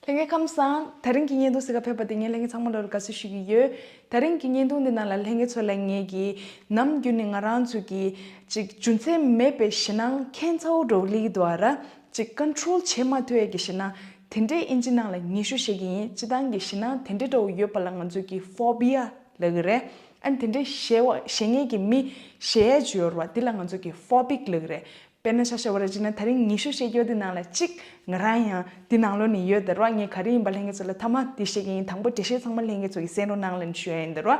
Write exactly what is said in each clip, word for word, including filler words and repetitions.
ལྷན་རྒྱས་ཁམས་བཟང་། དེ་རིང་གི་བརྙན་ཐུང་གཟིགས་ག་ཕེབས་པ་དེ་ངས་ལྷན་རྒྱས་ཚང་མ་ལོ་ལ་དགའ་བསུ་ཞུ་གི་ཡོད། དེ་རིང་གི་བརྙན་ཐུང་འདི་ནང་ལ་ལྷན་རྒྱས་ཚོ་ལ་ངས་ཀྱིས་ནམ་རྒྱུན་ནས་ང་རང་ཚོ་གིས་ཅིག་རྒྱུ་མཚན་མེད་པའི་ཞེད་སྣང་ཁྱད་མཚར་པོ་འདྲ་པོ་སླེབས་ཀྱི་འདུག་ཨ་ར། ཅིག་ཀོན་ཊོལ་བྱེད་མ་ཐུབ་ཡས་ཀྱི་ཞེད་སྣང་དེ་འདྲས་ཨིན་ཇི་ནང་ལ་ངེས་ཤོས་བཤད་ཀྱི་ཡིན། སྤྱིར་བཏང་གི་ཞེད་སྣང་དེ་འདྲས་འདྲ་པོ་ཡོད་པ་ལ་ང་ཚོ་གིས་ཕོ་བི་ཡ་ལབ་ཀྱི་རེད། ཨ་ནི་དེ་འདྲས་ཞེད་པ་ཞེད་མཁན་གྱི་མི་ཞེད་ཡས་ཅིག་ཡོད་རེད་པ། དེ་ལ་ང་ཚོ་གིས་ཕོ་བིག་ལབ་ཀྱི་རེད། དཔེར་ན་ཆ་བཞག་པ་རེད་ཅེ་ན། དེ་རིང་ཉི་ཤུ་ཞེ་བརྒྱད་འདི་ནང་ལ་གཅིག་ང་རང་ཡང་འདི་ནང་ལོགས་ནས་ཡོད་དེ་རོ། ངས་ག་རེ་ཡིན་པ་ལྷན་རྒྱས་ཚོ་ལ་མཐའ་མ་འདི་བཤད་ཀྱི་ཡིན། དང་པོ་འགྲེལ་བཤད་ཚང་མ་ལྷན་རྒྱས་ཚོ་གིས་གསན་རོགས་གནང་ལབ་ནས་ཞུ་ཡ་ཡིན་དེ་རོ།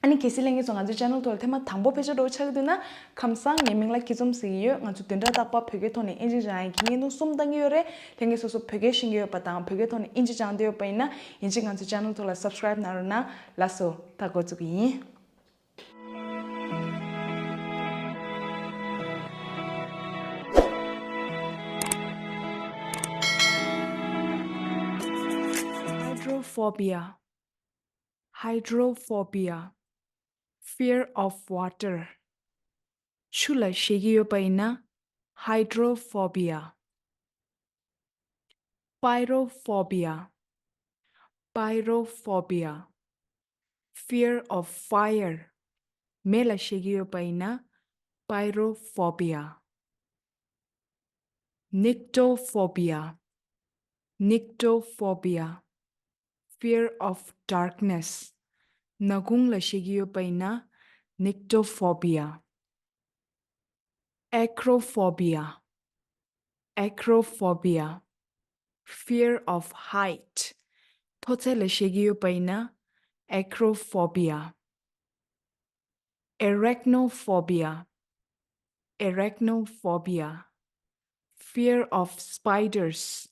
ཨ་ནི་གལ་སྲིད་ལྷན་རྒྱས་ཚོ་ང་ཚོའི་ཅེ་ནལ་ཐོག་ལ་ཐེངས་མ་དང་པོ་ཕེབས་ཆ་འདྲ་པོ་ཆགས་ཀྱི་འདུག་ན། ཁམས་བཟང་། ངའི་མིང་ལ་སྐྱིད་འཛོམས་ཟེར་གྱི་ཡོད། ང་ཚོ་བདུན་ཕྲག་རྟག་པར་བོད་སྐད་ཐོག་ནས་ཨིན་ཇི་སྦྱང་ཡ་གི་བརྙན་ཐུང་གསུམ་བཏང་གི་ཡོད་རེད། ལྷན་རྒྱས་སོ་སོ་བོད་སྐད་ཤེས་ཀྱི་ཡོད་པ་དང་བོད་སྐད་ཐོག་ནས་ཨིན་ཇི་སྦྱང་འདོད་ཡོད་པ་ཡིན་ན་ཡིན་གཅིག་ང་ཚོའི་ཅེ་ནལ་ཐོག་ལ་སབ་སི་ཀ་རེབ་གནང་རོགས་གནང་། ལགས་སོ། ད་འགོ་བཙུགས་ཀྱི་ཡིན། Hydrophobia. Hydrophobia. Fear of water. ཆུ་ལ་ཞེད་ཀྱི་ཡོད་པ་ཡིན་ན། Hydrophobia. Pyrophobia. Pyrophobia. Fear of fire. མེ་ལ་ཞེད་ཀྱི་ཡོད་པ་ཡིན་ན། Pyrophobia. Nyctophobia. Nyctophobia. Fear of darkness. ནག་ཁུང་ལ་ཞེད་ཀྱི་ཡོད་པ་ཡིན་ན། Nyctophobia. Acrophobia. Acrophobia. Fear of height. མཐོ་ཚད་ལ་ཞེད་ཀྱི་ཡོད་པ་ཡིན་ན། Acrophobia. Arachnophobia. Arachnophobia. Fear of spiders.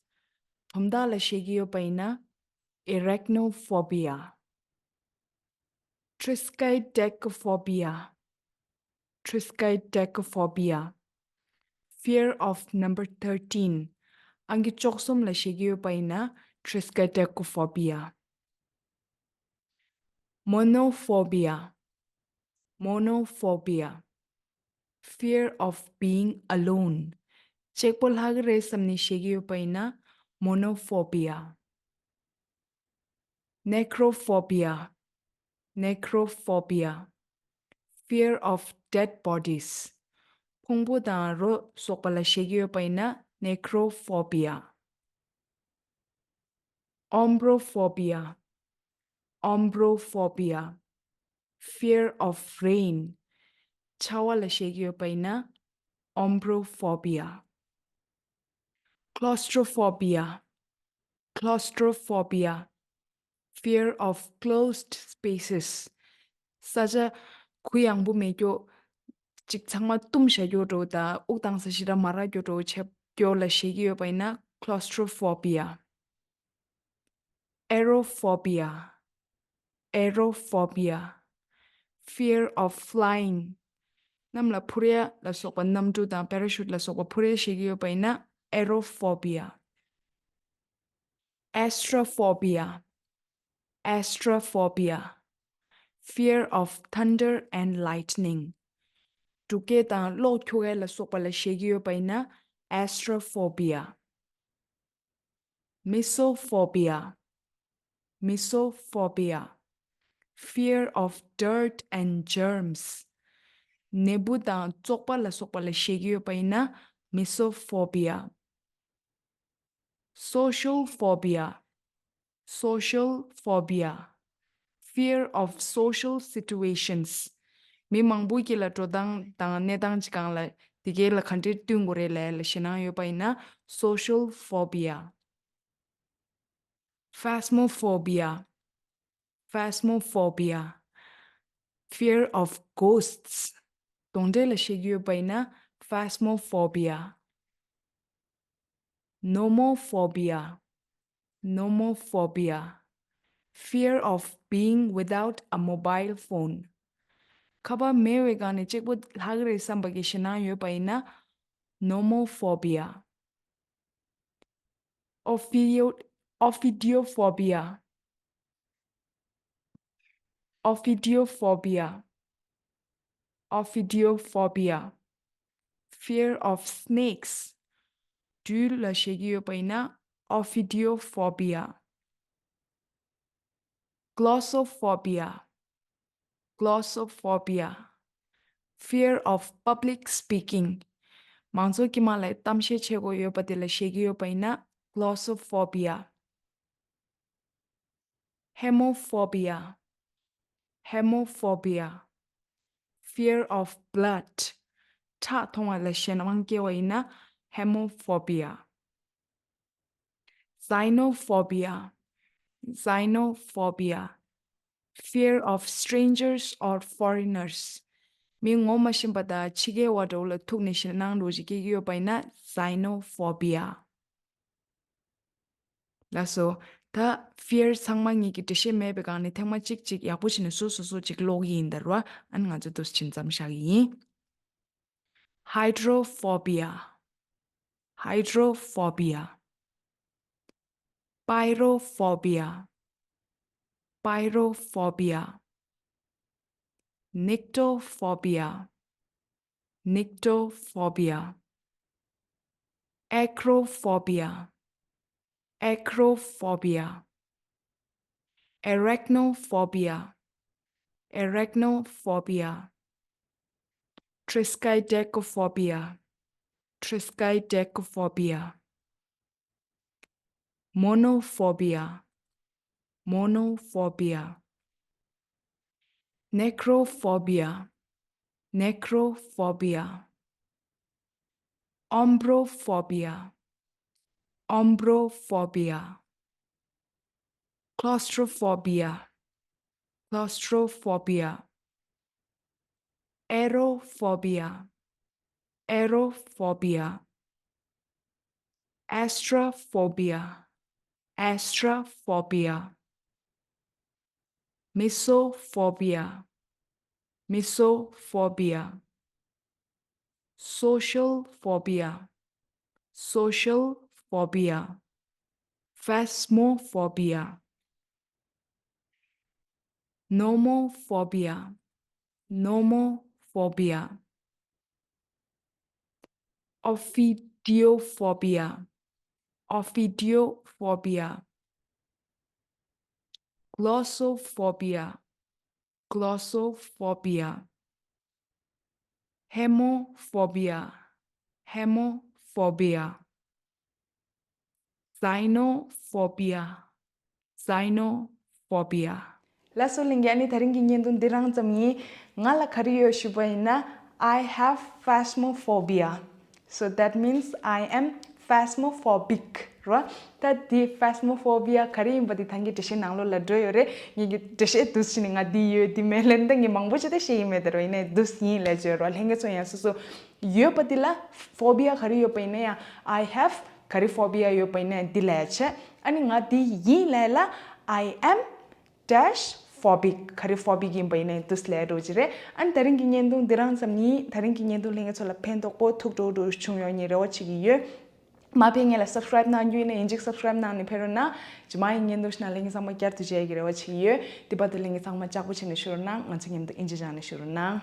དོམ་དག་ལ་ཞེད་ཀྱི་ཡོད་པ་ཡིན་ན། Arachnophobia. Triskaidekaphobia. Triskaidekaphobia. Fear of number thirteen. ཨང་ཀི་བཅུ་གསུམ་ལ་ཞེད་ཀྱི་ཡོད་པ་ཡིན་ན། Triskaidekaphobia. Monophobia. Monophobia. Fear of being alone. གཅིག་པོ་ལྷག་གི་རེད་བསམ་ནས་ཞེད་ཀྱི་ཡོད་པ་ཡིན་ན། Monophobia. Necrophobia. Necrophobia. Fear of dead bodies. ཕུང་པོ་དང་རོ་སོགས་པ་ལ་ཞེད་ཀྱི་ཡོད་པ་ཡིན་ན། Necrophobia. Umbrophobia. Umbrophobia. Fear of rain. ཆར་པ་ལ་ཞེད་ཀྱི་ཡོད་པ་ཡིན་ན། Umbrophobia. Claustrophobia. Claustrophobia. Fear of closed spaces. ས་ཆ་གུ་ཡངས་པོ་མེད་རྒྱུ། ཅིག་ཚང་མ་བཏུམས་བཞག་རྒྱུ་འདྲ་པོ་དང་། དབུགས་བཏང་ས་ཞེ་དྲག་མ་རག་རྒྱུ་འདྲ་པོ་བྱེད་རྒྱུ་ལ་ཞེད་ཀྱི་ཡོད་པ་ཡིན་ན། Claustrophobia. Aerophobia. Aerophobia. Fear of flying. གནམ་ལ་འཕུར་ཡ་ལ་སོགས་པ། གནམ་གྲུ་དང་པེ་ར་ཤུཊ་ལ་སོགས་པ་འཕུར་ཡ་ཞེད་ཀྱི་ཡོད་པ་ཡིན་ན། Aerophobia. Astrophobia. Astrophobia. Fear of thunder and lightning. འབྲུག་སྐད་དང་གློག་འཁྱུག་ཡ་ལ་སོགས་པ་ལ་ཞེད་ཀྱི་ཡོད་པ་ཡིན་ན། Astrophobia. Mesophobia. Mesophobia. Fear of dirt and germs. ནད་འབུ་དང་བཙོག་པ་ལ་སོགས་པ་ལ་ཞེད་ཀྱི་ཡོད་པ་ཡིན་ན། Mesophobia. Social phobia. Social phobia. Fear of social situations. མི་མང་པོ་དཀྱིལ་ལ་འགྲོ་སྟངས་དང་གནས་སྟངས་ཅིག་སྒང་ལ་དེ་གའི་ལ་ག་འདྲས་བསྟུན་དགོས་རེད་ལབ་ལ་ཞེད་སྣང་ཡོད་པ་ཡིན་ན། Social phobia. Phasmophobia. Phasmophobia. Fear of ghosts. གདོན་འདྲེ་ལ་ཞེད་ཀྱི་ཡོད་པ་ཡིན་ན། Phasmophobia. Nomophobia. Nomophobia. Fear of being without a mobile phone. ཁ་པར་མེད་པའི་སྒང་ནས་གཅིག་པོ་ལྷག་གི་རེད་བསམ་པ་གི་ཞེད་སྣང་ཡོད་པ་ཡིན་ན། Nomophobia. Ophio- Ophidiophobia. Ophidiophobia. Ophidiophobia. Fear of snakes. སྦྲུལ་ལ་ཞེད་ཀྱི་ཡོད་པ་ཡིན་ན། Ophidiophobia. Glossophobia. Glossophobia. Fear of public speaking. མང་ཚོགས་ཀྱི་མ་ལ་གཏམ་བཤད་བྱེད་དགོས་ཡོད་པ་དེ་ལ་ཞེད་ཀྱི་ཡོད་པ་ཡིན་ན། Glossophobia. Hemophobia. Hemophobia. Fear of blood. ཁྲག་མཐོང་བ་ལ་ཞེད་སྣང་སྐྱེ་བ་ཡིན་ན། Hemophobia. Xenophobia. Xenophobia. Fear of strangers or foreigners. མི་ངོ་མ་ཤེས་པ་དང་ཕྱི་རྒྱལ་བ་འདྲ་བོ་ལ་ཐུག་ནས་ཞེད་སྣང་འདྲ་བོ་ཞིག་སྐྱེ་གི་ཡོད་པ་ཡིན་ན། Xenophobia. ལགས་སོ། ད་fear ཚང་མ་ངེད་ཀྱིས་འགྲེལ་བཤད་མེད་པའི་སྒང་ནས་ཐེངས་མ་གཅིག་གཅིག་ཡག་པོ་བྱས་ནས་སོ་སོ་སོ་གཅིག་ཀློག་གི་ཡིན་ད་ར། ཨ་ནི་ང་ཚོ་འདུག་སེ་ཕྱིན་ཙམ་བཞག་གི་ཡིན། Hydrophobia. Hydrophobia. Pyrophobia. Pyrophobia. Nyctophobia. Nyctophobia. Acrophobia. Acrophobia. Arachnophobia. Arachnophobia. Triskaidekaphobia. Triskaidekaphobia. Monophobia. Monophobia. Necrophobia. Necrophobia. Umbrophobia. Umbrophobia. Claustrophobia. Claustrophobia. Aerophobia. Aerophobia. Astrophobia. Astrophobia. Mysophobia. Mysophobia. Social phobia. Social phobia. Phasmophobia. Nomophobia. Nomophobia. Ophidiophobia. Ophidiophobia. Glossophobia. Glossophobia. Hemophobia. Hemophobia. Xenophobia. Xenophobia. ལགས་སོ་ལྷན་རྒྱས། ཨ་ནི་དེ་རིང་གི་བརྙན་ཐུང་འདི་རང་ཙམ་ཡིན། ང་ལ་ག་རེ་ཡོད་ཞུས་པ་ཡིན་ན། I have phasmophobia. So that means I am phasmophobic. ར། ད་འདི་phasmophobia ག་རེ་ཡིན་པ་འདི་ད་ངས་འགྲེལ་བཤད་ནང་ལོགས་ལ་འགྲོ་ཡོད་རེད། ངས་ཀྱི་འགྲེལ་བཤད་འདུག་སེ་བྱས་ནས་ང་འདི་ཡོད་འདི་མེད་ལབ་ན་ད་ངས་མང་པོ་ཅིག་ད་བཤད་ཀྱི་མེད་ད་ར། ཡིན་ནའི་འདུག་སེ་ཡིན་ལབ་བརྗོད་ར། ལྷན་རྒྱས་ཚོ་ཡང་སོ་སོ་ཡོད་པ་འདི་ལ་phobia ག་རེ་ཡོད་པ་ཡིན་ན་ཡང་I have ག་རེ་phobia ཡོད་པ་ཡིན་ན་འདི་ལབ་བྱས། ཨ་ནི་ང་འདི་ཡིན་ལབ་ལ་I am dash phobic ག་རེ་phobic ཡིན་པ་ཡིན་ནའི་འདུག་སེ་ལབ་འགྲོ་གི་རེད། ཨ་ནི་དེ་རིང་གི་བརྙན་ཐུང་འདི་རང་ཙམ་ཡིན། དེ་རིང་གི་བརྙན་ཐུང་ལྷན་རྒྱས་ཚོ་ལ་ཕན་ཐོགས་པོ་ཐུགས་སྤྲོ་སྤྲོ་བྱུང་ཡོད་ངས་རེ་བ་བྱེད་ཀྱི་ཡོད། མ་ཕེབས་སྔོན་ལ་subscribe གནང་རྒྱུ་ཡིན་ན་ཡིན་གཅིག་subscribe གནང་ནས་ཕེབས་རོགས་གནང་། རྗེས་མ་ཡི་བརྙན་ཐུང་ཞིག་ནང་ལྷན་རྒྱས་ཚང་མ་བསྐྱར་དུ་མཇལ་ཡག་གི་རེ་བ་བྱེད་ཀྱི་ཡོད། དེ་བར་དུ་ལྷན་རྒྱས་ཚང་མ་ལྕགས་པོ་བྱས་ནས་བཞུགས་རོགས་གནང་། ང་ཚོ་མཉམ་དུ་ཨིན་ཇི་སྦྱངས་ནས་བཞུགས་རོགས་གནང་།